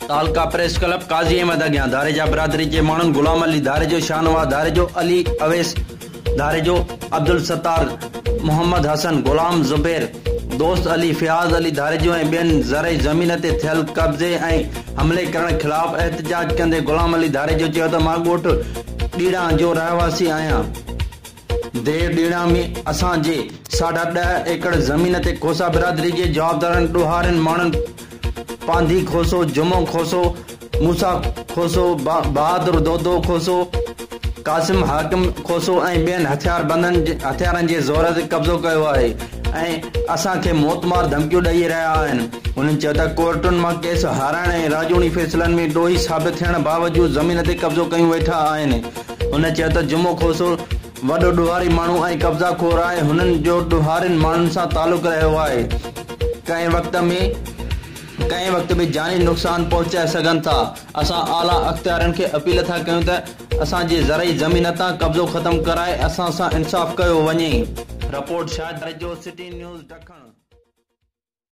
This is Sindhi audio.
تعلقه پريس ڪلب قاضي احمد اڳيان ڌاريجا برادري جي ماڻهن غلام علي ڌاريجو، شاهنواز ڌاريجو، علي اويس ڌاريجو، عبدالستار، محمد حسن، غلام زبير، دوست علي، فياض علي ڌاريجو ۽ ٻين زرعي زمين تي ٿيل قبضي ۽ حملي ڪرڻ خلاف احتجاج ڪندي غلام علي ڌاريجو چيو ته مان ڳوٺ ڏيڙان جو رهواسي آهيان. دير ڏيڻا ۾ اسان جي ساڍا ڏهه ايڪڙ زمين تي کوسا برادري جي جوابدارن ڏوهارين ماڻهن پانڌي کوسو، جمعو کوسو، موسيٰ کوسو، بهادر دودو کوسو، قاسم حاڪم کوسو ۽ ٻين هٿياربندن هٿيارن جي زور تي قبضو ڪيو آهي ۽ اسان کي موتمار ڌمڪيون ڏئي رهيا آهن. هنن چيو ته ڪورٽن مان ڪيس هارائڻ ۽ راڄوڻي فيصلن ۾ ڏوهي ثابت ٿيڻ باوجود زمين تي قبضو ڪيون ويٺا آهن. هن چيو ته جمعو کوسو وڏو ڏوهاري ماڻهو ۽ قبضا خور آهي، هنن جو ڏوهارين ماڻهن سان تعلق رهيو آهي، ڪنهن وقت ۾ ڪنهن وقت به جاني نقصان پهچائي سگهن ٿا، اسان اعليٰ اختيارين کي اپيل ٿا ڪيون ته اسان جي زرعي زمين تان قبضو ختم ڪرائي اسان سان انصاف ڪيو وڃي. رپورٽ شاهد درجو، سٽي نيوز ڊکڻ.